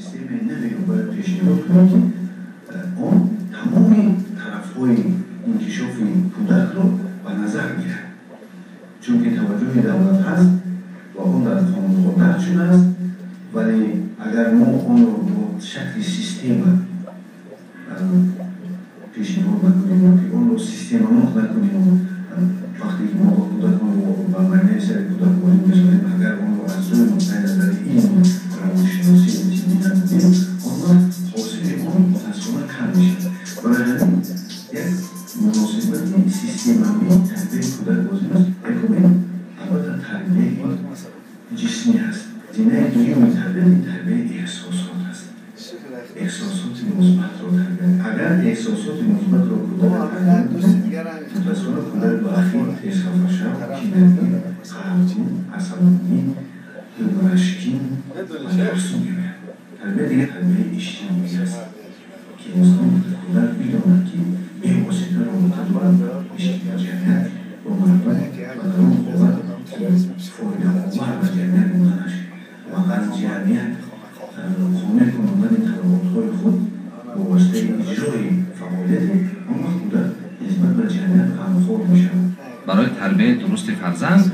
Системаи навиро бояд пешниҳод кунем, ки он тамоми тарафҳои инкишофи кӯдакро ба назар гирад, чунки таваҷҷӯҳи давлат ҳаст ва он дар қонунҳо дарҷ шудааст. Вале агар мо онро бо шакли система пешниҳод накунем ё ки онро системанок накунем, вақте ки мо ба кӯдаконро ба майнаи сари кӯдак ворид месозем, агар онро аз рӯи нуқтаи назари илму равоншиносӣ тиббӣ накунем, он вақт ҳосили он мутаассифона кам мешавад. Барои ҳамин як муносибати системавии тарбияи кӯдак лозим аст. Якум, ин албатта тарбияи ҷисмӣ аст. Зинаи дуюми тарбият ин тарбияи эҳсосот аст. Эҳсосоти мусбатро тарбия, агар эҳсосоти мусбатро кӯдак мутаассифона кӯдак бахил, тезхафашав, кинагир, қаҳргун, асабонӣ, рашкин ва тарсу меояд. Тарбия дигар тарбияи иҷтимоӣ аст, ки инсон, кӯдак бидонад, ки бевосита робита дорад бо ҷамъият, бо мардум ва дар он ҳолат фоидаовар ба ҷамъият буданаш ва аз ҷамъият қонеъ кунондани талаботҳои худ бо воситаи иҷрои фаъолияте, он вақт кӯдак нисбат ба ҷамъият ғамхор мешавад. Барои тарбияи дурусти фарзанд